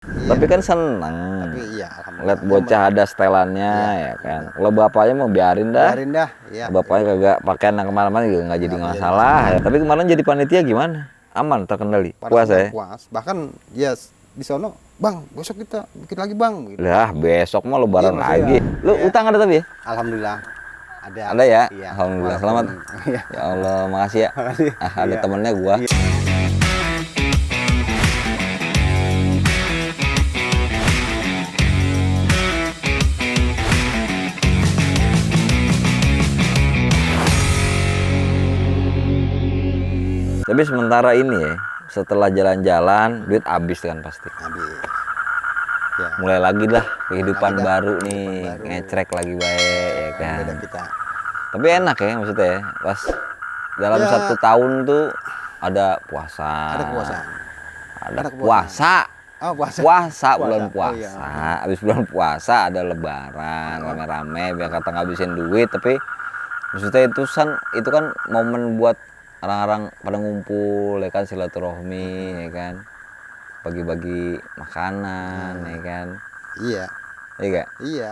Iya. Tapi kan seneng Tapi iya, alhamdulillah. lihat bocah ada setelannya, Iya, ya kan. Kalau bapaknya mau biarin dah. biarin dah. Iya. Bapaknya kagak pakaian yang kemana-mana juga nggak jadi Nggak jadi masalah. masalah. Ya. Tapi kemarin jadi panitia gimana? Aman, terkendali, Pada puas senang, ya. puas. Bahkan ya di sono, bang, besok kita bikin lagi bang. Gitu. Lah besok mau lebaran Iya, lagi. maksudnya, Lu iya. utang ada tapi ya? Alhamdulillah ada. Ada ya? Iya, Alhamdulillah. walaupun, Selamat. iya. Ya Allah, makasih ya. Makasih. Ada Iya. temennya gua. Iya. Tapi sementara ini ya, setelah jalan-jalan, duit habis kan pasti. Habis. Ya. Mulai lagi lah kehidupan Lagi dah, baru kehidupan nih, baru. ngecrek lagi baik ya kan. Beda kita. Tapi enak ya maksudnya ya, pas dalam Ya. 1 tahun tuh ada puasa, Ada kepuasan. ada Ada kepuasan. puasa, Oh, puasa. puasa bulan Oh, puasa, iya. habis bulan puasa ada lebaran, rame-rame biar kata ngabisin duit, tapi maksudnya itu kan momen buat orang-orang pada ngumpul ya kan, silaturahmi ya kan, bagi-bagi makanan ya kan, Iya. iya gak? Iya.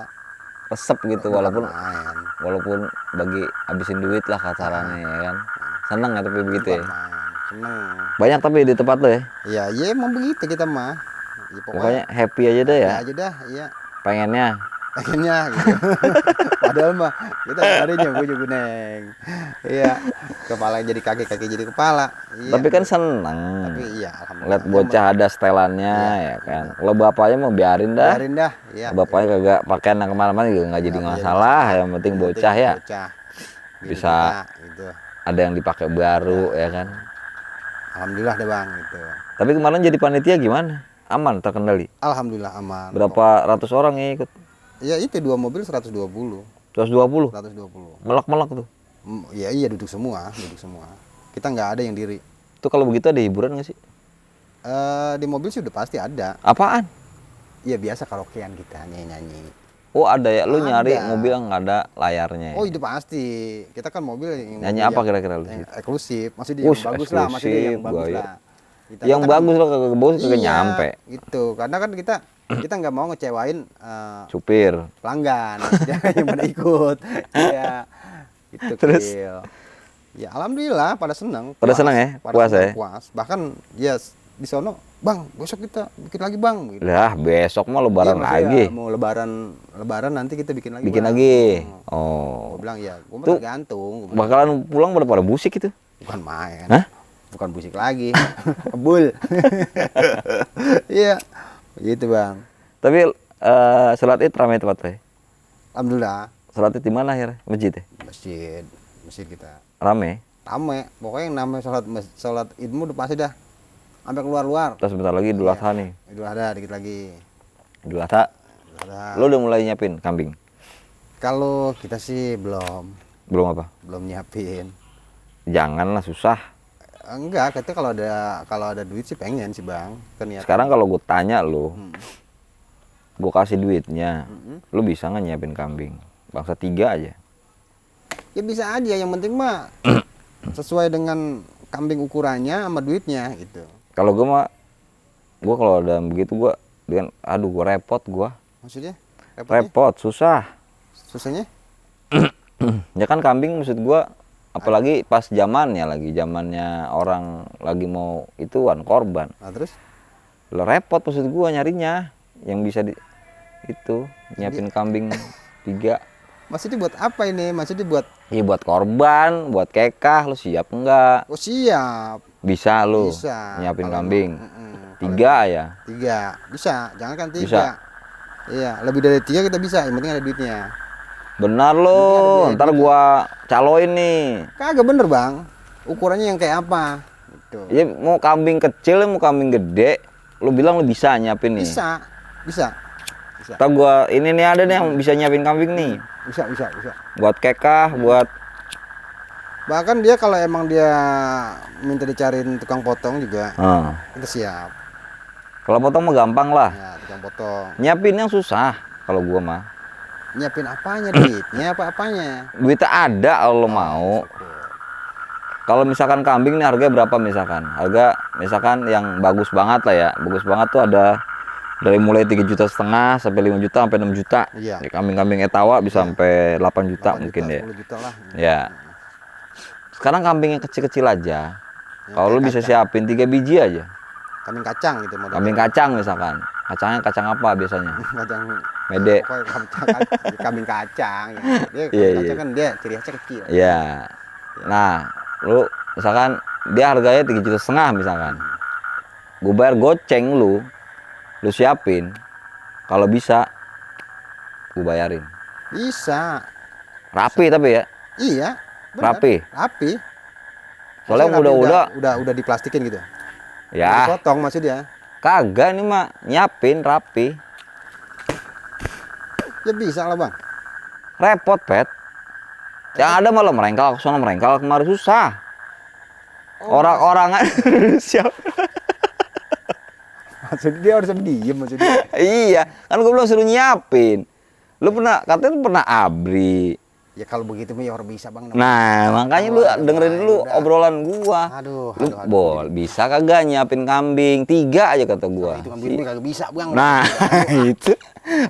Resep gitu, Bukan walaupun main. bagi habisin duit lah kasarannya ya kan. Seneng ya tapi begitu ya. Bukan main. Seneng. Banyak tapi di tempat lo ya. Iya, iya emang begitu kita mah. Ya, Pokoknya happy aja deh ya. aja dah, iya. Pengennya. Akhirnya gitu. Padahal mah kita harinya gue juga neng. Iya. Kepala jadi kaki, kaki jadi kepala. Iya. Tapi kan seneng Tapi iya, alhamdulillah. lihat bocah ada setelannya ya kan. Kalau bapaknya mau biarin dah. Biarin dah, iya. Bapaknya kagak pakaian yang kemana-mana juga nggak jadi masalah. Yang penting bocah ya. Bocah. Biar Bisa kita, gitu. ada yang dipakai baru ya kan. Alhamdulillah deh bang, gitu. Tapi kemarin jadi panitia gimana? Aman, terkendali. Alhamdulillah aman. Berapa ratus orang yang ikut? Ya itu 2 mobil 120. 120. 120. Melak-melak tuh. Ya iya duduk semua, duduk semua. Kita nggak ada yang diri. Itu kalau begitu ada hiburan nggak sih? Di mobil sih udah pasti ada. Apaan? Ya biasa karaokean kita nyanyi-nyanyi. Oh ada ya, lu nyari Ada. mobil yang nggak ada layarnya. Oh itu pasti. Kita kan mobil yang Nyanyi mobil apa yang- kira-kira lu? yang eksklusif. Maksudnya yang bagus lah, maksudnya yang bagus gaya. lah. Yang kita kan- bagus lo kagak bagus kagak Iya, nyampe. Gitu. Karena kan kita nggak mau ngecewain Supir. pelanggan yang pada ikut. Iya. Gitu. Terus? Kil. Ya alhamdulillah pada senang. Pada puas. senang ya? Pada Puas senang, ya? puas. Bahkan ya di sono, bang besok kita bikin lagi bang. Gitu. Lah besok mau lebaran Iya, maksudnya lagi. mau lebaran nanti kita bikin lagi. Bikin Bang. lagi. Gue Oh. bilang ya, gue Tuh, tergantung. Gua bilang, Bakalan pulang pada busik itu. bukan main. Hah? Bukan busik lagi. Kebul. Iya. Gitu bang. Tapi sholat id ramai tempat ya. Alhamdulillah. Sholat id di mana akhirnya? Masjid ya? Masjid kita. Rame. Rame. Pokoknya yang namanya sholat idmu udah pasti dah. Sampai keluar-luar. Terus sebentar lagi Idul Adha nih. Idul Adha dikit lagi. Idul Adha. Idul Adha. Lo udah mulai nyiapin kambing? Kalau kita sih belum Belum apa? nyiapin. Janganlah susah. Enggak, kita kalau ada duit sih pengen sih bang. Kan Sekarang kalau gue tanya lo, Hmm. gue kasih duitnya, Mm-mm. lo bisa nggak nyiapin kambing? Bangsa 3 aja. Ya bisa aja, yang penting mah sesuai dengan kambing ukurannya sama duitnya gitu. Kalau gue mah, gue kalau ada begitu gue dengan, aduh gue repot gue, Maksudnya? Repotnya? repot susah. Susahnya? Ya kan kambing maksud gue, apalagi pas zamannya orang lagi mau ituan korban, Nah terus? lo repot maksud gue nyarinya, yang bisa itu nyiapin kambing 3. Maksudnya buat apa ini? Maksudnya buat, Iya buat korban, buat kekah, lo siap enggak? oh siap. Bisa lo Bisa. nyiapin Kalau kambing. emang- 3 ya. 3. Bisa, jangan kan 3. Bisa. Iya, lebih dari 3 kita bisa, yang penting ada duitnya. Benar lo, ntar gua caloin nih. Kagak bener bang, ukurannya yang kayak apa? Gitu. Ya mau kambing kecil, mau kambing gede, lo bilang lo bisa nyiapin nih. Bisa, bisa, bisa, Ntar gua ini nih ada nih yang bisa nyiapin kambing nih. bisa. Buat kekah, buat Bahkan dia kalau emang dia minta dicariin tukang potong juga, kita siap. Kalau potong mah gampang lah. Ya, tukang potong. Nyiapin yang susah kalau gua mah. Nyiapin apanya duitnya, apa-apanya? Duitnya ada kalau lo mau. Kalau misalkan kambing nih harganya berapa misalkan? Harga misalkan yang bagus banget lah ya. Bagus banget tuh ada Dari mulai 3,5 juta sampai 5 juta sampai 6 juta. Iya. Di kambing-kambing etawa bisa sampai 8 juta 8 mungkin juta, ya. 10 juta lah. Ya. Sekarang kambing yang kecil-kecil aja. Yang Kalau lu kayak bisa kacang. siapin 3 biji aja. Kambing kacang gitu model. Kambing kacang misalkan. Kacangnya kacang apa biasanya? Kacang Mede. pokoknya kambing kacang ya. Dia Iya, kambing iya. kacang kan dia ciri khasnya kecil. Iya. Nah, lu misalkan dia harganya 3,5 juta misalkan. Gue bayar goceng lu siapin. Kalau bisa gue bayarin. Bisa. Rapi tapi ya. Iya. Benar. Rapi. Rapi. Soalnya Maksudnya rapi, udah udah diplastikin gitu. ya. Dipotong maksudnya. Kagak nih mah nyiapin rapi. Ya bisa lah bang. Repot pet. Yang ada malah merengkal ke sono merengkal kemari susah. Orang-orang siap. Maksudnya dia harus diem maksudnya. Iya, kan gue belum suruh nyiapin. Lu katanya lu pernah abri. Ya kalau begitu mah ya orang bisa bang. Nah, makanya lu dengerin dulu obrolan gua. Aduh, Lu bisa kagak nyiapin kambing 3 aja kata gua. Itu kambing kagak bisa bang. Nah, itu.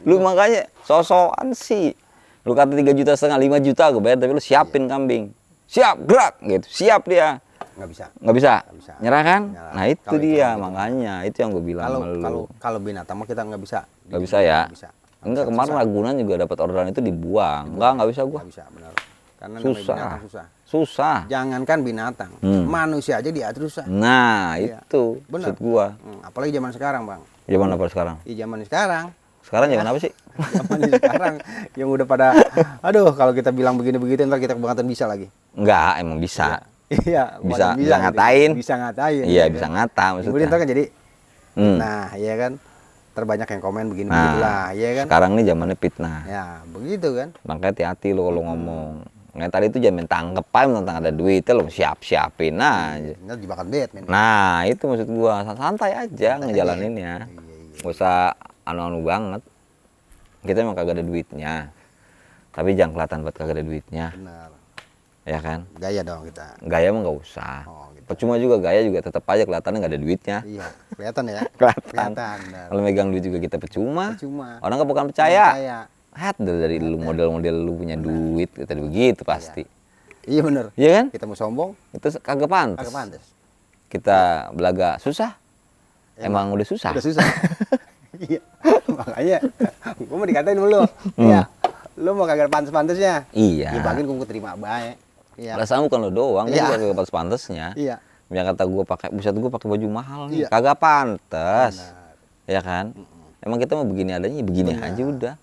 Lu makanya sosokan sih. Lu kata 3,5 juta, 5 juta gue bayar, tapi lu siapin kambing. Siap, gerak gitu. Siap dia. Nggak bisa. Nggak bisa. Nggak bisa. Nyerah kan? Nyerah. Nah, itu Kalau dia itu, makanya. Itu yang gue bilang sama lu. Kalau binatang mah kita nggak bisa. Nggak bisa ya? Nggak bisa. Enggak, kemarin Ragunan juga dapat orderan itu dibuang. Nggak bisa gua. Nggak bisa benar. Karena namanya Susah. binatang susah. Susah. Jangankan binatang, manusia aja diatur susah. Nah, Iya. itu Benar. maksud gua. Apalagi zaman sekarang bang. Zaman apa sekarang? Di zaman sekarang. Sekarang zaman apa sih? Zaman sekarang yang udah pada, aduh kalau kita bilang begini begitu ntar kita kebangetan bisa lagi. Enggak, emang bisa. Iya. Bisa bisa ngatain. Bisa ngatain. Iya, ya bisa kan? ngata Kemudian maksudnya. ntar kan jadi, Hmm. nah iya kan, terbanyak yang komen begini Nah, begitulah, iya kan? sekarang nih zamannya fitnah. Ya begitu kan. Makanya hati-hati lo kalau ngomong. Kayak tadi itu jangan tangkep aja tentang ada duitnya lo siap-siapin aja. Ini jebakan Batman. Nah, itu maksud gua, santai aja ngejalaninnya. Iya. Gak usah anu-anu banget. Kita emang kagak ada duitnya. Tapi jangan kelihatan buat kagak ada duitnya, Benar. ya kan? Gaya dong kita. Gaya mah nggak usah. Oh, gitu. Percuma juga gaya juga tetap aja kelihatannya nggak ada duitnya. Iya, kelihatan ya. Kelihatan. benar. Kalau megang duit juga kita percuma. Cuma Orang nggak bukan percaya. Percaya. Hat dari lu model-model lu punya duit, kita begitu pasti. Iya benar. Iya kan? Kita mau sombong, Itu kagak pantas. kagak pantas. Kita belaga susah. Emang udah susah. Udah susah. Iya. Makanya gua mau dikatain sama lu. Iya. Lu mau kagak pantas-pantasnya. Iya. Ya bagin gua terima baik. Iya. Perasaan bukan lo doang, Iya. gua juga pantas-pantasnya. Iya. Yang kata gua pakai gua pakai baju mahal nih, Iya. kagak pantas. Benar. Ya kan? Emang kita mau begini adanya, begini aja udah.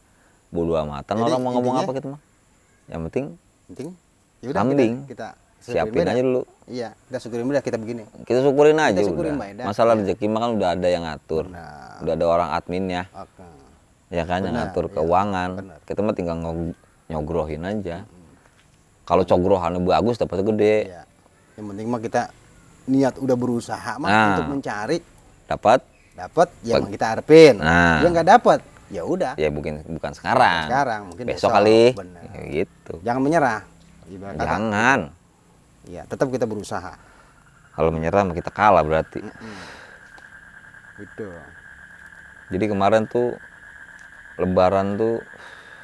Bodo amatan Jadi orang mau ngomong intinya- apa gitu mah. Yang penting Penting. Ya udah kambing. kita Siapin aja dulu. Iya, kita syukurin udah kita begini. Kita syukurin aja syukurin, udah. Mbak, dah. Masalah rezeki mah kan udah ada yang ngatur. Benar. Udah ada orang adminnya, Oke. ya kan, yang Benar, ngatur iya. keuangan. Benar. Kita mah tinggal nyogrohin aja. Kalau cogrohannya bagus dapatnya gede. Iya. Yang penting mah kita niat udah berusaha mah Nah. untuk mencari, Dapat dapat ya yang kita harapin. Nah. Dia nggak dapat, ya udah. ya bukan sekarang. Sekarang mungkin Besok kali. Benar. Ya, gitu. Jangan menyerah. Ibarat kata. Jangan. Iya, tetap kita berusaha. Kalau menyerah mah kita kalah berarti. Gitu. Jadi kemarin tuh Lebaran tuh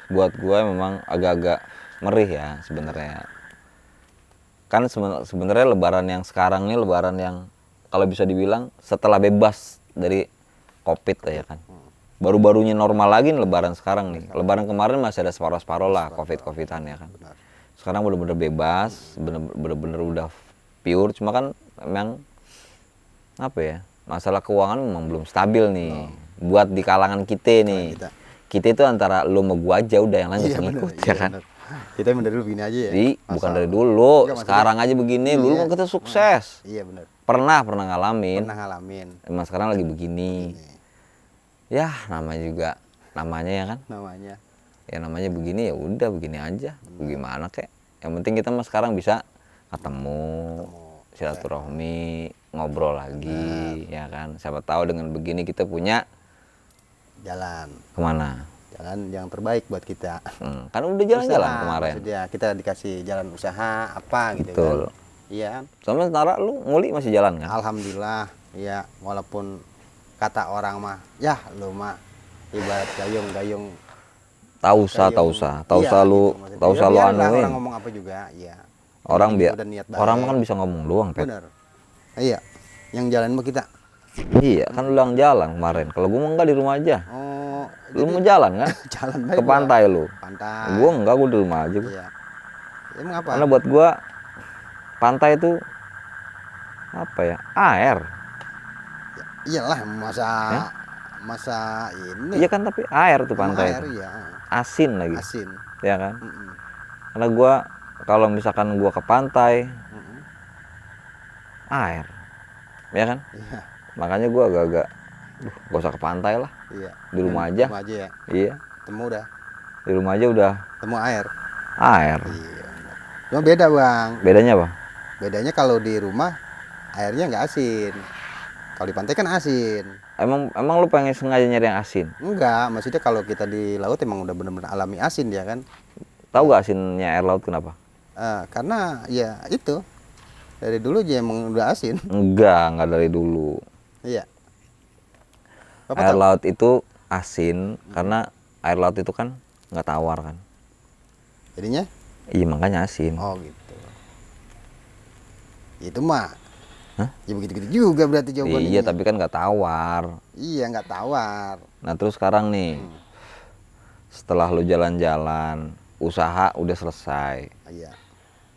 buat gua memang agak-agak merih ya sebenarnya. Kan sebenarnya Lebaran yang sekarang nih Lebaran yang kalau bisa dibilang setelah bebas dari Covid lah ya kan. Baru-barunya normal lagi nih Lebaran sekarang nih. Lebaran kemarin masih ada separuh-separuh lah Covid-Covidan ya kan. Benar. Sekarang bener-bener bebas, bener-bener udah pure. Cuma kan memang apa ya, masalah keuangan memang belum stabil nih. Buat di kalangan kita nih. Kita itu antara lu sama gua aja udah yang lain nggak usah ngikut ya kan. benar. Kita emang dari dulu begini aja ya. Jadi bukan Masalah. dari dulu, Enggak, maksudnya- sekarang aja begini. Dulu Iya. kan kita sukses. Iya benar. Pernah ngalamin. Pernah ngalamin Emang sekarang lagi begini. Ya namanya juga namanya ya kan. namanya. Ya namanya begini ya udah begini aja. Gimana kek? Yang penting kita mah sekarang bisa ketemu, silaturahmi, ngobrol lagi, ya kan. Siapa tahu dengan begini kita punya Jalan. kemana? Jalan yang terbaik buat kita. Kan udah jalan-jalan Usaha, kemarin. maksudnya kita dikasih jalan usaha apa gitu Betul. kan. Iya. Sama sementara lu nguli masih jalan kan? Alhamdulillah. Iya, walaupun kata orang mah, ya lu mah ibarat gayung tahu usah iya, lu gitu, maksudnya. tahu Ya, usah lu biarlah anuin orang ngomong apa juga, ya. orang biar Udah niat orang baik. kan bisa ngomong doang Pet. Bener. Iya. Yang jalan mah kita. Iya kan lu yang jalan kemarin kalau gua mah enggak di rumah aja Oh, lu jadi mau jalan kan jalan baik ke pantai lu pantai. gua enggak gua di rumah aja gua. Iya. Emang apa? Karena buat gua pantai itu apa ya air Iyalah masa Ya? masa ini. iya kan tapi air tuh Emang pantai air itu ya. asin lagi Asin. ya kan Mm-mm. karena gua kalau misalkan gua ke pantai Mm-mm. air ya kan Iya. makanya gua agak-agak gak usah ke pantai lah Iya. di rumah aja Rumah aja ya. iya Temu udah. di rumah aja udah Temu air. air Iya. Cuma beda, Bang. bedanya apa Bedanya kalau di rumah airnya nggak asin. Kalau di pantai kan asin. emang lu pengen sengaja nyari yang asin Enggak, maksudnya kalau kita di laut emang udah bener-bener alami asin ya kan. tahu gak asinnya air laut kenapa Karena ya itu dari dulu aja emang udah asin. enggak dari dulu Iya. Bapak air tahu? laut itu asin karena air laut itu kan nggak tawar kan Jadinya? iya makanya asin Oh gitu. Itu mah. Hah? Ya begitu-gitu juga berarti jawabannya. iya tapi kan nggak tawar Iya nggak tawar. nah terus sekarang nih setelah lu jalan-jalan usaha udah selesai Iya.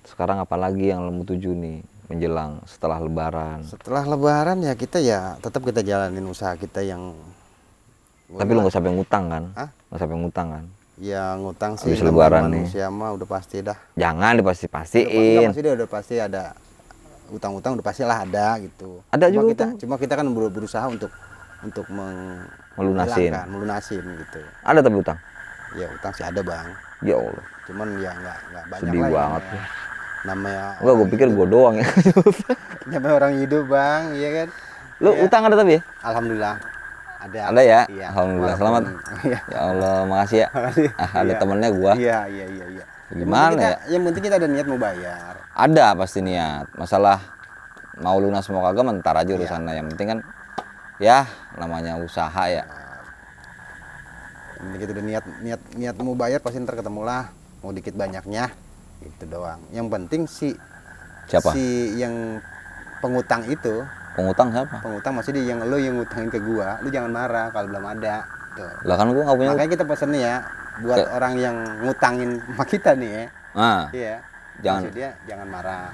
sekarang apalagi yang lu tuju nih menjelang setelah lebaran Setelah Lebaran ya kita ya tetap kita jalanin usaha kita yang. tapi lu nggak sampai ngutang kan Hah? nggak sampai ngutang kan Ya ngutang sih. Habis namanya Lebaran nih. manusia mah udah pasti dah. jangan Enggak, dipasti-pastiin maksudnya udah pasti ada utang-utang udah pastilah ada gitu. Ada Cuma juga kita, utang. cuma kita kan berusaha untuk Melunasin. menghilangkan, melunasin gitu. ada tapi utang Ya utang sih ada bang, ya Allah cuman ya nggak banyak sedih lah ya banget namanya. Namanya enggak gue orang pikir hidup. gue doang ya Namanya orang hidup bang, iya kan? lu Iya. utang ada tapi ya Alhamdulillah ada. ada ya Iya. alhamdulillah Walaupun- selamat Iya. ya Allah makasih ya Makasih. ada Iya. temennya gua Iya. Gimana Yang penting kita, ya? Yang penting kita ada niat mau bayar. ada pasti niat masalah mau lunas mau kagak mentar aja Iya. urusannya yang penting kan ya namanya usaha ya Yang penting kita udah niat mau bayar pasti ntar ketemu lah. Mau dikit banyaknya itu doang. Yang penting siapa si yang pengutang itu, pengutang siapa pengutang maksudnya yang lo yang ngutangin ke gua, lu jangan marah kalau belum ada. Tuh. lah kan gua nggak punya Makanya kita pesen nih ya buat orang yang ngutangin sama kita nih ya. nah Iya. Jangan. Maksud dia jangan marah.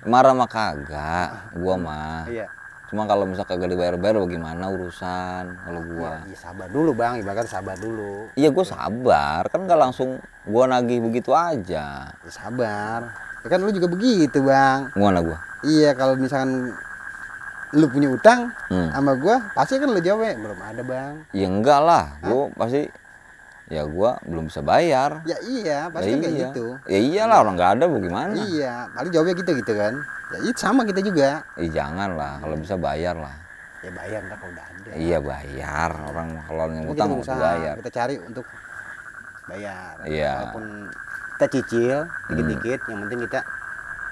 marah mah kagak gua mah Iya. cuma kalau misal kagak dibayar-bayar bagaimana urusan kalau gua Iya, sabar dulu bang, ibarat sabar dulu. iya gua sabar kan nggak langsung gua nagih begitu aja Ya, sabar. Ya kan lu juga begitu bang. gimana gua Iya kalau misalkan lu punya utang Hmm. sama gua, pasti kan lu jawab belum ada bang. ya enggak lah gua pasti ya gua belum bisa bayar Ya iya, pasti ya kan kayak iya gitu. ya iyalah orang nggak ada bagaimana Iya, paling jawabnya gitu kan. Ya itu sama kita juga. jangan lah kalau bisa bayar lah Ya bayar ntar kalau udah ada. iya bayar orang kalau yang Cuma utang kita harus berusaha, bayar kita cari untuk bayar. Iya. Walaupun kita cicil dikit-dikit, yang penting kita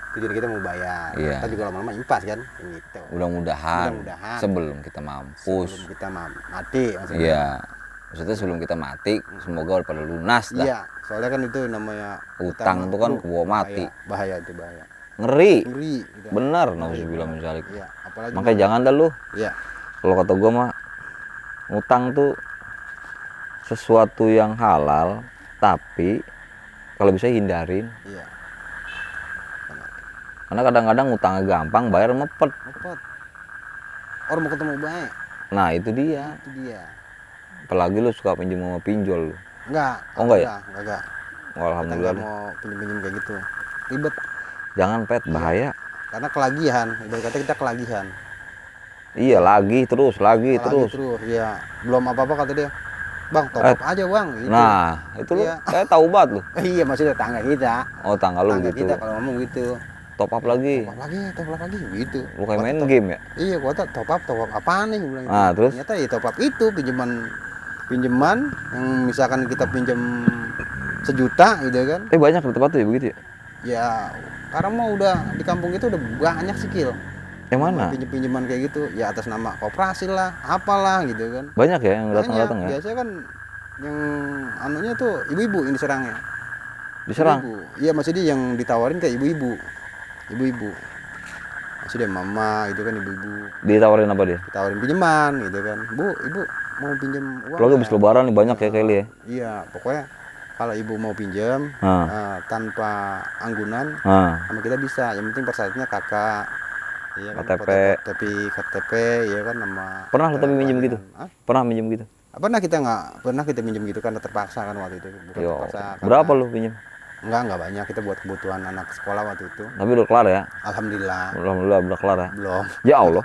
tujuan kita mau bayar. Iya. Kita juga lama-lama impas kan, gitu. mudah-mudahan Mudah-mudahan. sebelum kita mampus Sebelum kita mati maksudnya. iya maksudnya sebelum kita mati semoga pada lunas dah Iya, soalnya kan itu namanya Utang utang itu kan mah, kebawa mati. Bahaya itu bahaya. ngeri Ngeri gitu. benar nauzubillah min dzalik Iya, apalagi makanya jangan dah lu Iya. kalau kata gua mah ngutang tuh sesuatu yang halal tapi kalau bisa hindarin Iya. karena kadang-kadang ngutangnya gampang bayar mepet Cepet. Orang mau ketemu baik, nah itu dia itu dia. apalagi lu suka pinjam sama pinjol lu Enggak. Oh, enggak ya? Enggak. oh, alhamdulillah Kita deh. mau pinjam-pinjam kayak gitu. Ribet. jangan pet bahaya Karena kelagihan, ibarat kata kita kelagihan. iya lagi terus Lagi terus terus, ya. Belum apa-apa kata dia. Bang, top up aja bang. Gitu. nah itu lu Iya. kayak tahu banget lu Iya, maksudnya tangga kita. oh tanggal lu Tangga gitu kita kalau ngomong gitu. top up lagi Top up lagi, gitu. lu kayak main Gua game ya Iya, gua tak top up apaan nih? Gua bilang Ah, gitu. terus? Ternyata ya top up itu pinjaman yang misalkan kita pinjam 1 juta gitu kan. banyak di tempat tuh ya begitu ya Ya, karena mau udah di kampung itu udah banyak skill. Yang mana? Pinjem-pinjeman kayak gitu ya atas nama koperasi lah, apalah gitu kan. Banyak ya yang datang-datang ya? Biasanya kan yang anunya tuh ibu-ibu yang diserangnya. Diserang? Iya maksudnya yang ditawarin kayak ibu-ibu. Maksudnya mama gitu kan, ibu-ibu. Ditawarin apa dia? Ditawarin pinjaman gitu kan. Bu, ibu mau pinjam uang. Kalau habis lebaran nih banyak ya Kelly ya? Iya, pokoknya kalau ibu mau pinjam tanpa anggunan sama kita bisa. Yang penting persyaratannya kakak. Iya kan, KTP ya kan, nama. Pernah lo tapi minjem gitu? Pernah minjem gitu? Pernah kita minjem gitu kan, terpaksa kan waktu itu. Bukan terpaksa. Berapa lo pinjem? Enggak banyak, kita buat kebutuhan anak sekolah waktu itu. Tapi udah kelar ya? Alhamdulillah udah kelar ya? belum. Ya Allah.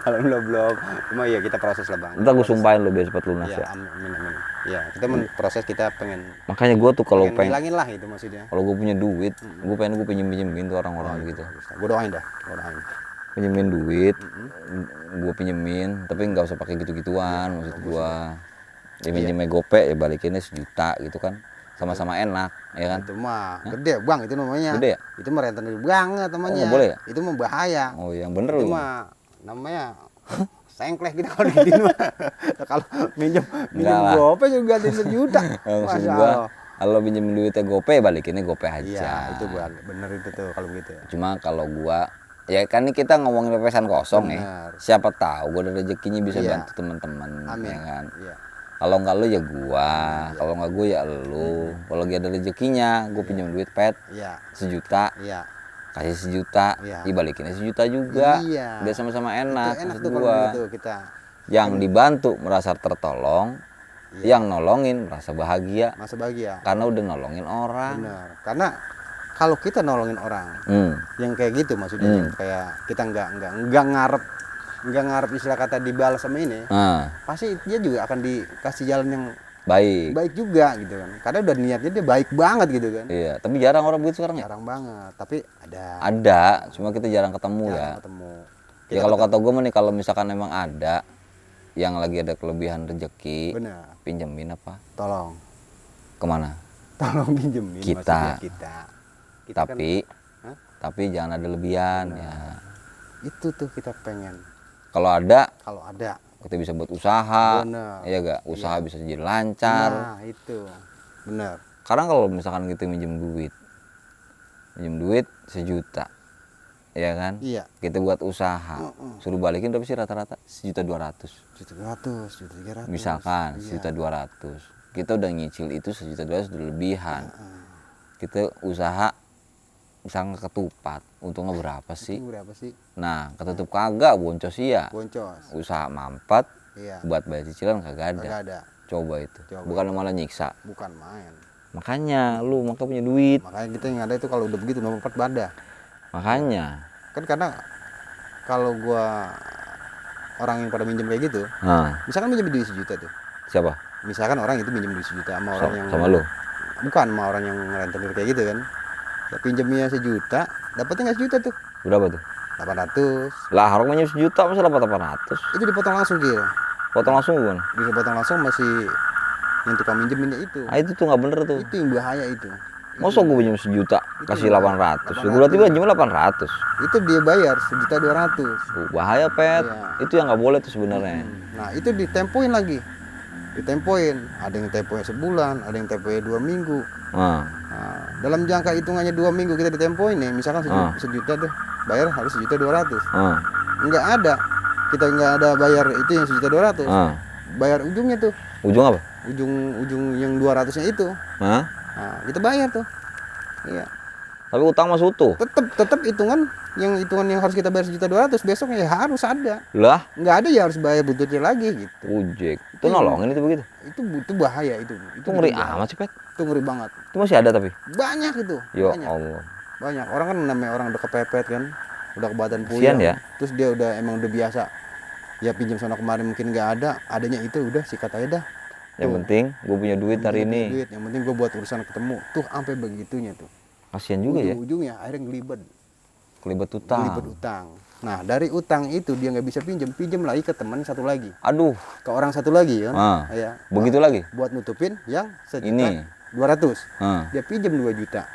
Alhamdulillah belum. Cuma ya kita proses lah bang. Ntar gue sumpahin lo biar cepat lunas ya. Amin. Ya kita proses, kita pengen. Makanya gue tuh kalau pengen hilangin lah itu maksudnya. Kalau gue punya duit, gue pengen gue pinjemin tuh orang-orang gitu. Gue doain dah. Pinjemin duit, gue pinjemin, tapi nggak usah pakai gitu-gituan. Maksud gue, ya pinjemnya gope ya balikinnya 1 juta gitu kan. Sama-sama enak, ya kan? Itu mah gede bang, itu namanya. Gede ya? Itu mah rentenir banget namanya. Oh, boleh ya? Itu mah bahaya. Oh yang bener Itu loh. mah namanya sengklek kita kalau di mah. Kalau minjem gope juga 1 juta. Maksud gua, kalau pinjem duitnya gope balikinnya gope aja. Iya, itu bener itu tuh kalau begitu. Cuma kalau gua ya kan ini kita ngomongin pepesan kosong ya. Siapa tahu gua ada rezekinya bisa bantu teman-teman, ya kan. Iya. Kalau enggak lu ya gua, kalau enggak gua ya lu. Kalau lagi ada rezekinya, gua pinjam duit pet 1 juta. Iya. Kasih 1 juta, dibalikinnya 1 juta juga. Iya. Biar sama-sama enak. Enak Maksud tuh gua. kalau kita. Yang dibantu merasa tertolong, yang nolongin merasa bahagia. Masa bahagia. Karena udah nolongin orang. Benar. Karena kalau kita nolongin orang, yang kayak gitu maksudnya, yang kayak kita nggak ngarep istilah kata dibalas sama ini, pasti dia juga akan dikasih jalan yang baik juga gitu kan. Karena udah niatnya dia baik banget gitu kan. Iya, tapi jarang orang begitu sekarang ya. Jarang banget, tapi ada. Cuma kita jarang ketemu ya. Ya kalau kata gue nih, kalau misalkan emang ada yang lagi ada kelebihan rezeki, pinjemin apa? Tolong. Kemana? Tolong pinjemin. Kita tapi jangan ada lebihan ya. Itu tuh kita pengen. Kalau ada kita bisa buat usaha. Bener. Iya gak? Usaha bisa jadi lancar. Nah itu bener. Karena kalau misalkan kita minjem duit 1 juta, ya kan? Iya. Kita buat usaha, suruh balikin berapa sih rata-rata? 1.200.000. 1.200.000, 1.300.000. Misalkan 1.200.000, kita udah nyicil itu 1.200.000 udah lebihan. Kita usaha misalnya ketupat, untungnya berapa sih? Nah, ketutup kagak, boncos iya. Usaha mampet, buat bayar cicilan kagak ada. Coba itu. Bukan malah nyiksa. Bukan main. Makanya lu punya duit. Makanya kita yang ada itu kalau udah begitu nomor 4 badah. Makanya. Kan karena kalau gua orang yang pada minjem kayak gitu, misalkan minjem duit 1 juta tuh. Siapa? Misalkan orang itu minjem duit 1 juta sama orang yang sama lu. Bukan sama orang yang rentenir kayak gitu kan. Ya pinjemnya 1 juta, dapatnya nggak 1 juta tuh. Berapa tuh? 800. Lah orang minjem 1 juta masa dapat 800? Itu dipotong langsung gitu. Potong langsung bukan? Bisa potong langsung masih yang tukang minjeminnya itu. Itu tuh nggak bener tuh. Itu yang bahaya itu. Masa gue pinjam 1 juta kasih 800? Ya berarti gue pinjam 800. Itu dia bayar 1.200.000. Bahaya pet. Itu yang nggak boleh tuh sebenarnya. Nah itu ditempoin lagi. Ada yang temponya sebulan, ada yang temponya 2 minggu. Nah, dalam jangka hitungannya 2 minggu kita ditempoin nih, misalkan 1 juta tuh bayar harus 1.200.000. Nggak ada, kita nggak ada bayar itu yang 1.200.000. Bayar ujungnya tuh. Ujung apa? Ujung yang 200-nya itu. Nah, kita bayar tuh. Iya. Tapi utang masih utuh. Tetap hitungan yang harus kita bayar 1.200.000 besok ya harus ada. Lah? Nggak ada ya harus bayar buntutnya lagi gitu. Ujek. Itu nolongin itu begitu. Itu bahaya itu. Itu ngeri amat sih pet. Itu ngeri banget. Itu masih ada tapi. Banyak itu. Ya Allah. Banyak orang kan namanya orang udah kepepet kan, udah ke badan puyeng. Ya. Terus dia emang udah biasa. Ya pinjam sana kemarin mungkin nggak ada, adanya itu udah sikat aja dah. Yang penting gue punya duit hari ini. Yang penting gue buat urusan ketemu. Tuh sampai begitunya tuh. Kasian juga ya. Ujungnya akhirnya Kelibet utang. Nah dari utang itu dia nggak bisa pinjam lagi ke teman satu lagi. Aduh. Ke orang satu lagi kan. Ya. Begitu lagi. Buat nutupin yang 1.200.000. Dia pinjam 2 juta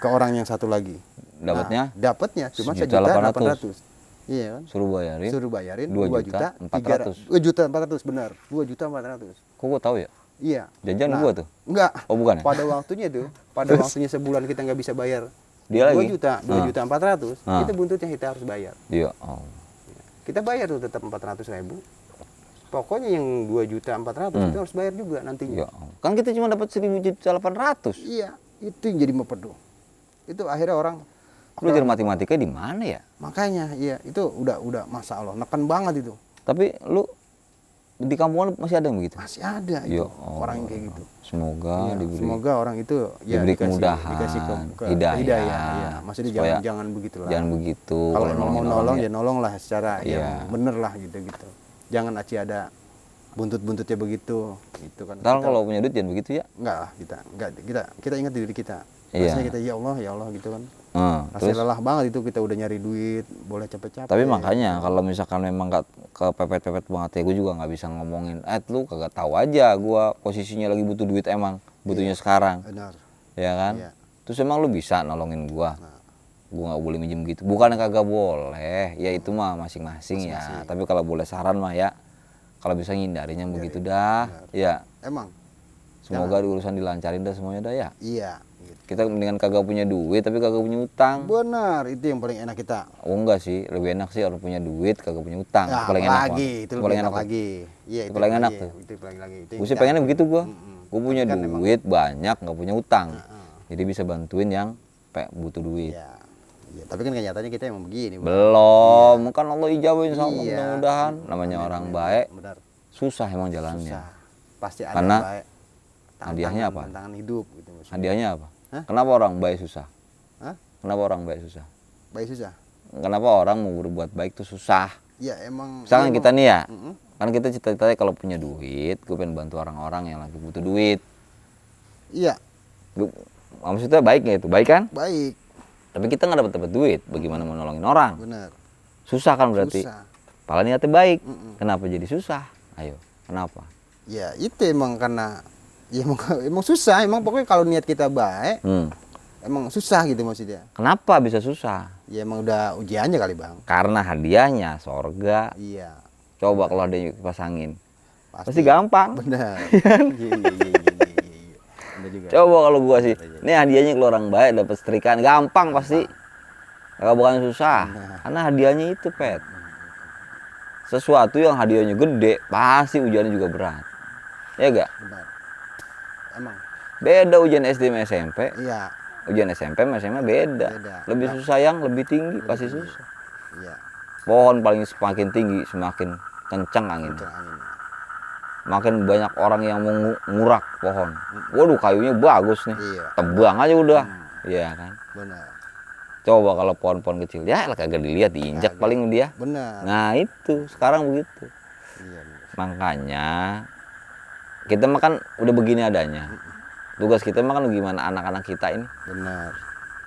ke orang yang satu lagi. Dapatnya? Dapatnya cuma 1.800.000. Iya kan? Suruh bayarin 2.400.000. 2.400.000 benar. 2.400.000. Kok gua tahu ya? Iya. Jajan gua tuh. Enggak. Oh bukan ya? Pada waktunya tuh, pada waktunya sebulan kita nggak bisa bayar. Dia 2 lagi? juta, 2.400.000. Itu buntutnya kita harus bayar. Iya. Oh. Kita bayar tuh tetap 400.000. Pokoknya yang 2.400.000 itu harus bayar juga nantinya. Ya. Kan kita cuma dapat 1.800.000. Iya, itu yang jadi mepeduh. Itu akhirnya orang Belajar matematika di mana ya? makanya iya itu udah masalah neken banget itu. Tapi lu di kampung lu masih ada yang begitu? Masih ada Ya itu orang yang kayak gitu. Semoga Iya, diberi semoga orang itu ya diberi kemudahan, dikasih hidayah. Iya. Maksudnya Supaya jangan begitu lah. Jangan begitu. Kalau mau nolongin nolong orang ya nolong lah secara Iya. yang bener lah gitu. Jangan aci ada buntut-buntutnya begitu. Itu kan. Ntar kalau punya duit jangan begitu ya. Enggak lah kita ingat diri kita. Iya. Rasanya kita ya Allah gitu kan. Terus Rasanya lelah banget itu kita udah nyari duit, boleh capek-capek. tapi makanya kalau misalkan memang nggak kepepet-pepet banget ya gue juga nggak bisa ngomongin lu kagak tahu aja gua posisinya lagi butuh duit emang butuhnya sekarang benar. ya kan Iya. terus emang lu bisa nolongin gua nggak boleh minjem gitu bukan kagak boleh ya itu mah masing-masing ya tapi kalau boleh saran mah ya kalau bisa ngindarinya begitu dah ya Emang semoga urusan dilancarin dah semuanya dah ya iya gitu. kita mendingan kagak punya duit tapi kagak punya utang. Benar, itu yang paling enak kita. Oh enggak sih, lebih enak sih orang punya duit kagak punya utang. Ya, Paling enak lagi, banget. itu lebih enak lagi. Iya, Itu paling enak tuh. Itu paling lagi. Gue sih pengennya begitu gua. Gue punya Kan duit banyak nggak punya utang. Jadi bisa bantuin yang butuh duit. Iya. Iya, tapi kan kenyataannya kita emang begini. Bang. Belum, kan Allah ijabin sama Iya. mudah-mudahan. Namanya orang baik, Benar. susah emang jalannya. Susah. Pasti ada Karena yang baik. hadiahnya apa? Tantangan hidup gitu maksudnya. Hadiahnya apa? Hah? Kenapa orang baik susah? Hah? Kenapa orang baik susah? Baik susah. Kenapa orang mau berbuat baik tuh susah? Ya emang. Misalkan iya, kita nih ya, Mm-mm. kan kita cita-citanya kalau punya duit, gue pengen bantu orang-orang yang lagi butuh duit. Iya, Maksudnya baik nggak itu? Baik kan? baik. Tapi kita nggak dapat duit, bagaimana mau nolongin orang? Benar. Susah kan berarti? Susah. Padahal niatnya baik. Mm-mm. Kenapa jadi susah? Ayo, kenapa? Ya itu emang karena ya emang susah. Emang pokoknya kalau niat kita baik, emang susah gitu maksudnya. Kenapa bisa susah? Ya emang udah ujiannya kali bang. Karena hadiahnya sorga. Iya. Coba kalau ada yang pasangin, pasti gampang. Benar. Iya. Benar juga. Coba kalau gua sih, ini hadiahnya kalau orang baik dapat setrikaan, gampang pasti. Kalau bukan susah, karena hadiahnya itu pet. Sesuatu yang hadiahnya gede, pasti ujiannya juga berat. Ya gak? Benar. Emang. Beda ujian SD sama SMP. Iya. Ujian SMP sama SMA beda. Lebih susah yang lebih tinggi, pasti susah. Iya. Pohon paling semakin tinggi, semakin kencang anginnya. Kencang angin. Makin banyak orang yang mau ngurak pohon. Waduh, kayunya bagus nih. Iya. Tebang aja udah. Iya kan? Benar. Coba kalau pohon-pohon kecil, ya lah kagak dilihat, diinjak paling dia. Benar. Nah itu, sekarang begitu. Iya. Benar. Makanya, kita mah kan udah begini adanya. Tugas kita mah kan gimana anak-anak kita ini. Benar.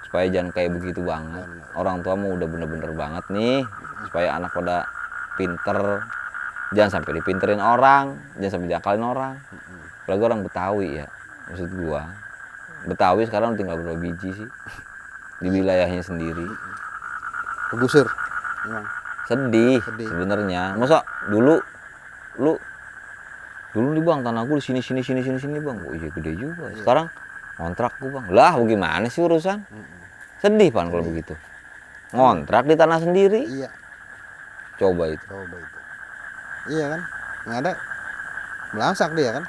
Supaya jangan kayak begitu banget. Orang tua mau udah bener-bener banget nih. Supaya anak pada pinter. Jangan sampai dipinterin orang. Jangan sampai diakalin orang. Apalagi orang Betawi ya. Maksud gua. Betawi sekarang tinggal berapa biji sih. Di wilayahnya sendiri. Kegusur. Emang. Sedih. Sebenarnya. Masa dulu nih bang tanah gue di sini bang. Oh iya gede juga. Sekarang ngontrak gue bang. Lah bagaimana sih urusan? Sedih pan kalau begitu. Ngontrak di tanah sendiri. Iya. Coba itu. Iya kan? Nggak ada. Melangsak dia kan?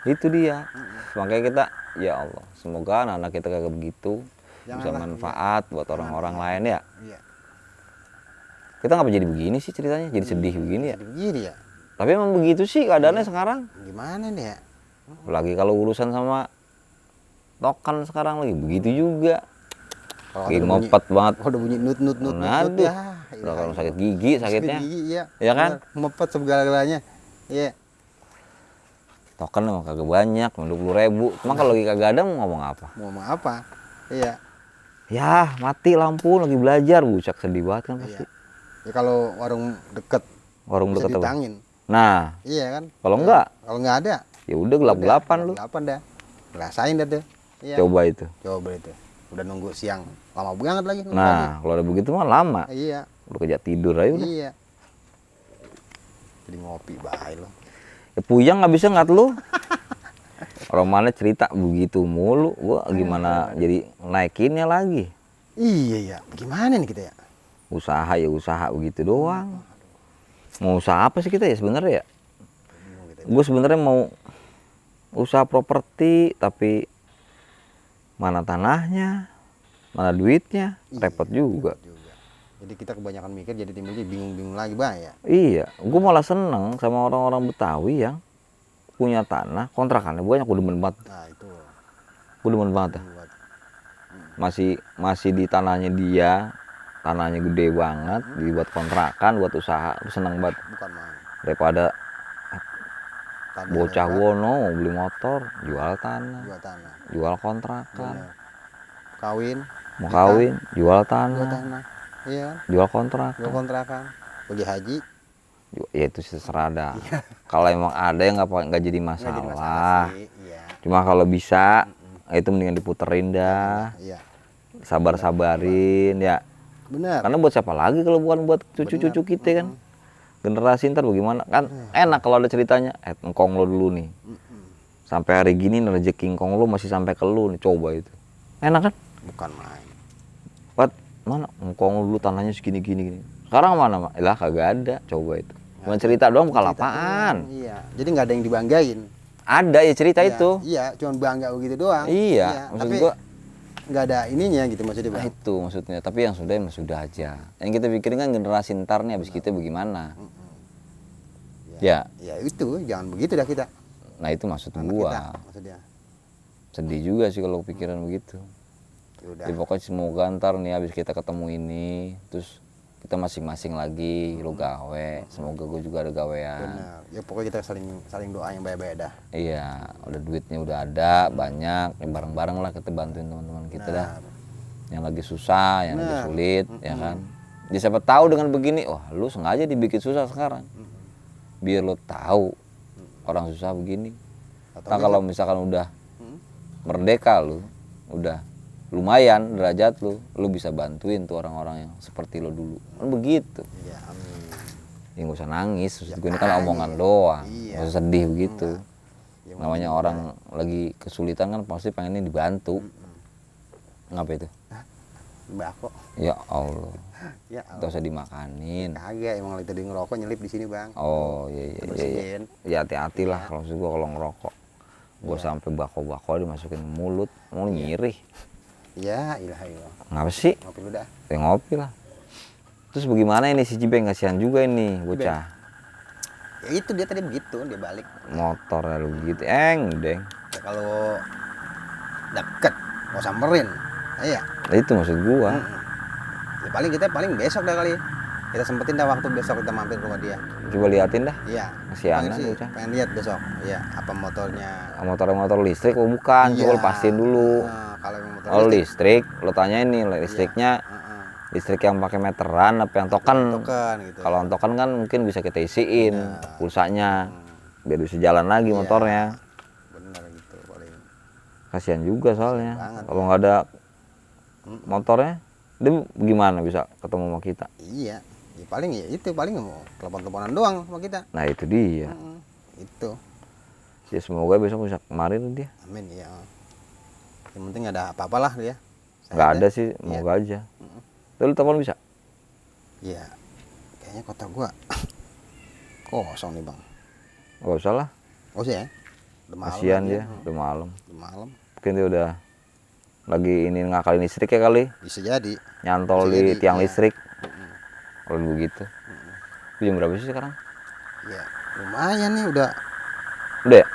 Itu dia. Makanya kita ya Allah. Semoga anak-anak kita kagak begitu. Bisa manfaat buat orang-orang lain ya. Iya. Kita ngapa jadi begini sih ceritanya? Jadi sedih begini ya. Begini ya. Tapi emang begitu sih keadaannya sekarang. Gimana nih ya? Lagi kalau urusan sama tokan sekarang lagi begitu juga. Lagi ngopet banget. Udah bunyi nut Aduh. ya. Udah kalau sakit gigi sakitnya. Gigi, iya. Ya kan? Ngopet segala-galanya. Iya. Token emang kagak banyak, 20.000. Cuma kalau lagi kagak ada mau ngomong apa? Mau apa? Iya. Ya mati lampu lagi belajar, bucak sedih banget kan pasti. Ya kalau warung deket Warung bisa deket apa? ditangin. Nah, Iya kan? kalau enggak, Kalau nggak ada, ya udah gelap-gelapan lu. Gelapan dah. Rasain dah tuh. Iya. Coba itu. Coba itu. Udah nunggu siang. Lama banget lagi. Nah, kalau ada begitu mah lama. Iya. Udah kejak tidur aja udah. Iya. Jadi ngopi bae lo. Ya puyang nggak bisa ngat lu. Orang mana cerita begitu mulu, gua gimana jadi naikinnya lagi. Iya ya, gimana nih kita ya? Usaha ya usaha begitu doang. Mau usaha apa sih kita ya sebenarnya ya? Gue sebenarnya mau usaha properti tapi mana tanahnya, mana duitnya, repot juga. Jadi kita kebanyakan mikir jadi timbulnya bingung-bingung lagi ya. Iya, gue malah seneng sama orang-orang Betawi yang punya tanah, kontrakannya banyak, gue demen banget. Nah itu. Gue demen banget. Masih di tanahnya dia, tanahnya gede banget, dibuat kontrakan, buat usaha, gue seneng banget. Bukan main. Daripada Tanah bocah lebar, wono mau beli motor, jual tanah, jual tanah. jual kontrakan, Bener. Kawin, mau nikah, kawin, jual jual tanah, tanah. Iya, jual kontrakan. jual kontrakan. Pergi haji, Ya itu terserah dah. Kalau emang ada yang nggak jadi nggak jadi masalah. sih. Iya. Cuma kalau bisa itu mendingan diputerin dah. Iya. Sabar-sabarin ya. Benar. Karena buat siapa lagi kalau bukan buat cucu-cucu kita kan. Generasi ntar bagaimana kan enak kalau ada ceritanya. Engkong lo dulu nih. Sampai hari gini rezeki engkong lo masih sampai ke lu nih, coba itu. Enak kan? Bukan main. Pat mana engkong lo dulu tanahnya segini-gini. Sekarang mana mak? Lah kagak ada, coba itu. Cuma cerita doang bukan apaan. Iya. Jadi nggak ada yang dibanggain. Ada ya cerita Iya, itu. Iya, cuma bangga begitu doang. Iya, maksud tapi gua nggak ada ininya gitu maksudnya nah bang. itu maksudnya. Tapi yang sudah emang sudah aja. Yang kita pikirin kan generasi ntar nih habis kita bagaimana. Ya. Ya itu, jangan begitu dah kita. Nah itu maksud Anak gua. kita, maksudnya. Sedih juga sih kalau pikiran begitu. Yaudah. Jadi pokoknya semoga ntar nih habis kita ketemu ini, terus kita masing-masing lagi lo gawe. Semoga gue juga ada gawean. Benar. Ya pokoknya kita saling doa yang baik-baik dah. Iya, udah duitnya udah ada banyak, ya bareng-bareng lah kita bantuin teman-teman kita dah. Yang lagi susah, yang lagi sulit, ya kan. Jadi siapa tahu dengan begini, wah lu sengaja dibikin susah sekarang. Biar lo tahu orang susah begini. Nah kalau misalkan udah merdeka lu, udah lumayan derajat lu bisa bantuin tuh orang-orang yang seperti lo dulu. Kan begitu. Iya, amin. Ya nggak usah nangis, maksud gue ini kan omongan doang. Iya. Nggak usah sedih begitu. Ya, Namanya orang lagi kesulitan kan pasti pengennya dibantu. Ngapa itu? Bako. Ya Allah. Ya Nggak usah dimakanin. kagak, emang lagi tadi ngerokok nyelip di sini bang. Oh iya. Bersihin. Ya hati-hati lah kalau maksud gue kalau ngerokok. Gue sampai bako-bako dimasukin mulut, mau nyirih. Ya ilah. Ngapa sih? Ngopi lu dah. Ya ngopi lah. Terus bagaimana ini si Cibeng, kasihan juga ini bocah. Ya itu dia tadi begitu, dia balik. Motornya lu gitu, deng. Ya, kalau deket mau samperin. Iya. Nah, itu maksud gua. Ya paling besok dah kali. Kita sempetin dah waktu besok kita mampir ke rumah dia. Coba liatin dah. Iya. Kasihan Pengen sih, bocah. pengen lihat besok. Iya, apa motornya. Motor listrik oh bukan, coba lu pastiin dulu. Nah, kalau emang motor Kalau listrik, lo tanyain nih listriknya listrik yang pakai meteran apa yang token. token gitu. Kalau token kan mungkin bisa kita isiin pulsanya biar bisa jalan lagi motornya. Bener gitu paling. Kasihan juga soalnya. banget, Kalau nggak ada motornya, dia gimana bisa ketemu sama kita? Iya. Ya paling mau telepon-teleponan doang sama kita. Nah itu dia. Itu. Ya semoga besok bisa kemarin dia. Amin ya. Yang penting ada apa-apalah dia. Nggak ada sih, semoga aja. Lu telepon bisa? Iya. Kayaknya kotak gua kosong nih bang. Nggak usah lah. Oh sih ya. Udah malam Kasihan lagi dia, ya. udah malam. Udah malam. Mungkin dia udah lagi ini ngakalin listrik ya kali. Bisa jadi. Nyantol Bisa di jadi, tiang iya. listrik. Kalau begitu. Jam berapa sih sekarang? Ya lumayan nih udah Udah ya?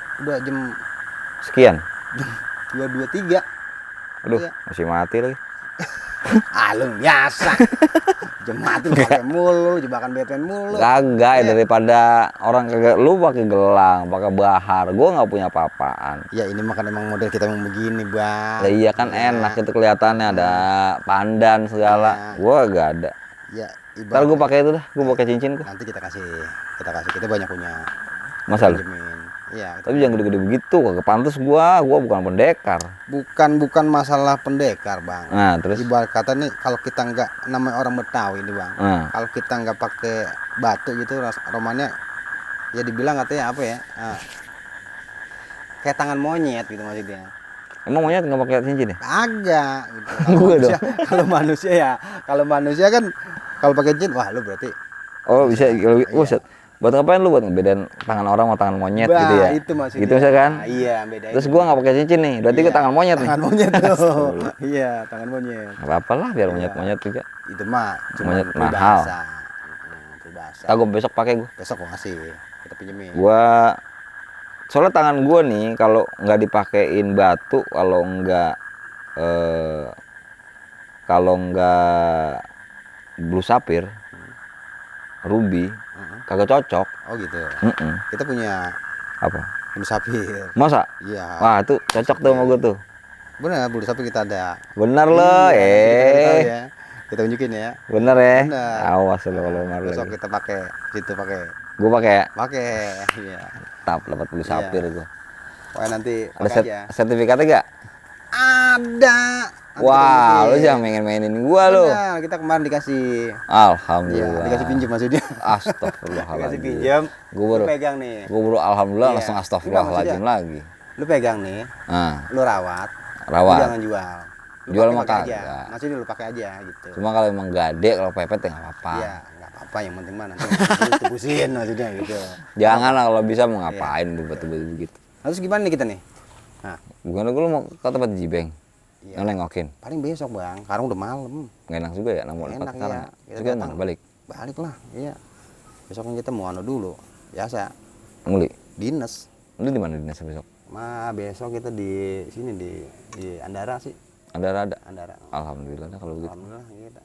jam Sekian? 2.23. Aduh, Iya. masih mati lagi. Lu biasa. Jam mati pakai mulu, jebakan Batman mulu. Kagak ya, daripada orang kagak lu pakai gelang, pakai bahar. Gua nggak punya apa-apaan. Ya ini makan emang model kita emang begini bang. Lah iya kan enak itu kelihatannya ada pandan segala. Gua gak ada. Ya Ntar gua pakai itu dah, gua pakai cincin gua. nanti kita kasih kita banyak punya Masa lu? pinjemin. Iya. Tapi jangan gede-gede begitu, kagak pantas gua bukan pendekar. Bukan masalah pendekar, Bang. Nah, terus Ibarat kata nih, kalau kita nggak, namanya orang Betawi nih, Bang. Kalau kita nggak pakai batu gitu, romannya ya dibilang katanya apa ya? Kayak tangan monyet gitu maksudnya. emang monyet nggak pakai cincin ya? Agak gitu. Kalau manusia kan kalau pakai cincin, wah lu berarti. Oh bisa, kalau Iya. buat ngapain lu, buat ngebedain tangan orang sama tangan monyet gitu ya? Itu maksudnya. Gitu misalkan. Iya, beda. Terus gua nggak pakai cincin nih, berarti gua tangan monyet nih. Tangan monyet tuh. Iya, tangan monyet. Nggak apa-apa lah, biar monyet juga. Itu mah cuma Monyet mahal. peribahasa. Peribahasa. Kagak besok pakai gua. Besok gua kasih, kita pinjemin. Gua soalnya tangan gua nih kalau nggak dipakein batu, kalau nggak blue sapphire, ruby, kagak cocok. Oh gitu. Mm-mm. Kita punya Apa? bulu sapir. Masa? Iya. Wah itu cocok tuh sama gua tuh. Benar, bulu sapir kita ada. Bener loh, Iya, nanti kita tahu ya. Kita tunjukin ya. bener ya. Bener. Awas lo kalau mar Besok lagi. kita pakai situ pakai. Gua pakai ya, Pakai. Iya. tap dapat blue sapphire gua. Pokoknya nanti Ada pakai aja. sertifikatnya gak? Ada. Nanti kita Wah, lu tunjukin. jangan mainin gua lu. Benar, kita kemarin dikasih. Iya, Alhamdulillah. dikasih pinjam maksudnya. Dikasih Astagfirullahaladzim. pinjam. Gua baru Lu pegang nih. Gua baru alhamdulillah Iya. langsung Enggak, astagfirullahaladzim maksudnya. lagi. Lu pegang nih, Nah, lu rawat. Lu rawat. jangan jual. Lu Jual pakai mah aja. kagak. Maksudnya lu pakai aja gitu. Cuma kalau emang gede, kalau pepet ya nggak apa-apa. Iya, nggak apa-apa, yang penting mah nanti lu tebusin maksudnya gitu. Jangan lah kalau bisa mau Iya. ngapain betul begitu. Terus gimana nih kita nih? Nah, Bukan gua mau ke tempat Jibeng. iya. Nengokin. Paling besok, Bang. Sekarang udah malam. Nggak enak juga ya nomor Enak, 4 sekarang. iya. Kita Terus kita datang. mana balik? Balik lah, iya. Besok kan kita mau anu dulu. Biasa, Nguli. dinas. Lu di mana dinas besok? Besok kita di sini di Andara sih. Ada. Andara. Alhamdulillah dah kalau begitu. Alhamdulillah kita.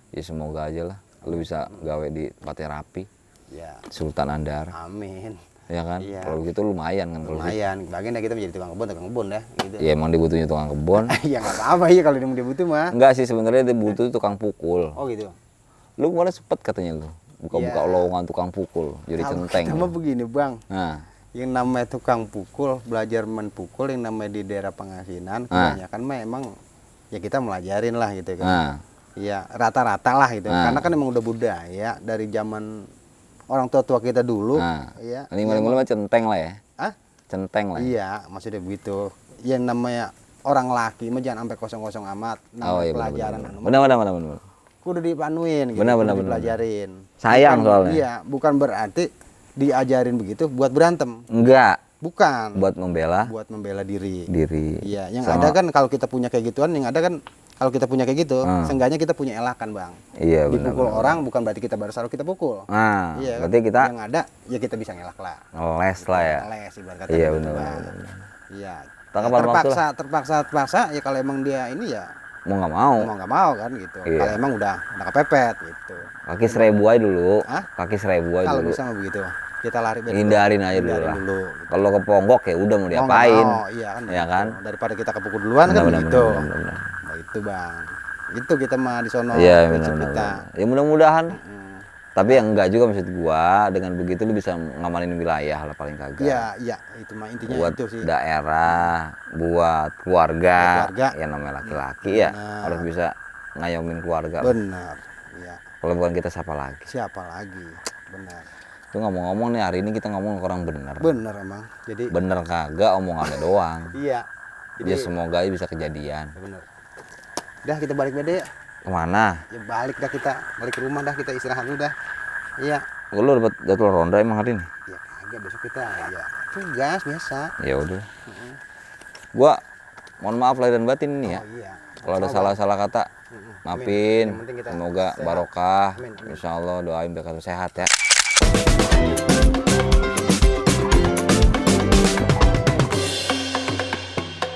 Ya semoga aja lah lu bisa gawe di tempatnya rapi. Ya, Sultan Andar. amin. Ya kan? Iya. Kalau begitu lumayan kan kalau gitu. Lumayan. Bagian dah kita menjadi tukang kebun ya gitu. Ya emang dibutuhnya tukang kebun. Ya nggak apa-apa ya kalau dia butuh mah. Enggak sih sebenarnya dia butuh tukang pukul. Oh gitu. Lu kemarin sempet katanya lu buka-buka Iya. lowongan tukang pukul jadi Kalau centeng. kita mah begini, Bang. Nah, Yang namanya tukang pukul, belajar menpukul yang namanya di daerah Pangasinan, kebanyakan mah emang ya kita melajarin lah gitu kan. nah, Ya rata-rata lah gitu. Nah. Karena kan emang udah budaya dari zaman orang tua-tua kita dulu. nah. Ya. Ini mah centeng lah ya. Ah? Centeng lah. Ya. Iya, maksudnya begitu. Yang namanya orang laki mah jangan sampai kosong-kosong amat. Namanya iya pelajaran anu mah benar. kudu dipanuin gitu, Benar, kudu benar. dipelajarin. Sayang Bukan- soalnya. Iya, bukan berarti diajarin begitu buat berantem. Enggak, Bukan. buat membela Buat membela diri. diri. Iya, yang Sama- ada kan kalau kita punya kayak gituan, yang ada kan kalau kita punya kayak gitu, seenggaknya kita punya elakan, Bang. Iya, benar. Dipukul orang bukan berarti kita baru saruh kita pukul. Nah, Iya, berarti kita yang ada ya kita bisa ngelak lah. les lah ya. Les ibarat kata Iya, gitu, benar, Bang. benar. Iya. Tangkap Ya, waktu terpaksa ya kalau emang dia ini ya Mau nggak mau. mau nggak mau kan gitu. Iya. Kalau emang udah kepepet gitu. Kaki 1000 aja dulu. Hah? Kaki 1000 aja Kalau dulu. bisa mah begitu. Kita lari dari Hindarin aja dulu hindarin lah. dulu. Kalau keponggok ya udah mau Mau nggak diapain. mau, iya kan. Iya begitu. kan? Daripada kita kepukul duluan kan begitu. benar. Nah, itu, Bang. Itu kita mah di sono Iya, prinsip benar. kita. Ya mudah-mudahan. Hmm. Tapi yang enggak juga maksud gua, dengan begitu lu bisa ngamanin wilayah lah paling kagak. Iya, itu mah intinya Buat itu sih. daerah, buat keluarga, Buat keluarga. yang namanya laki-laki ya Benar. harus bisa ngayomin keluarga. Benar. Iya. Kalau bukan kita siapa lagi? Siapa lagi? Benar. Itu ngomong-ngomong nih hari ini kita ngomong ke orang bener. Benar emang. Jadi Bener kagak omongannya doang. iya. Jadi Ya semoga aja bisa kejadian. benar. Udah kita balik beda ya. Kemana? Ya balik dah kita, balik ke rumah dah kita istirahat dulu dah. Iya. Lu dapat jadwal ronda emang hari ini? Ya kagak besok kita ya tugas biasa. Ya udah. Gua mohon maaf lahir dan batin ini ya. Oh iya. Kalau ada salah-salah kata, maafin. Yang penting kita Semoga sehat. barokah. Amin, amin. Insya Allah doain biar kita sehat ya.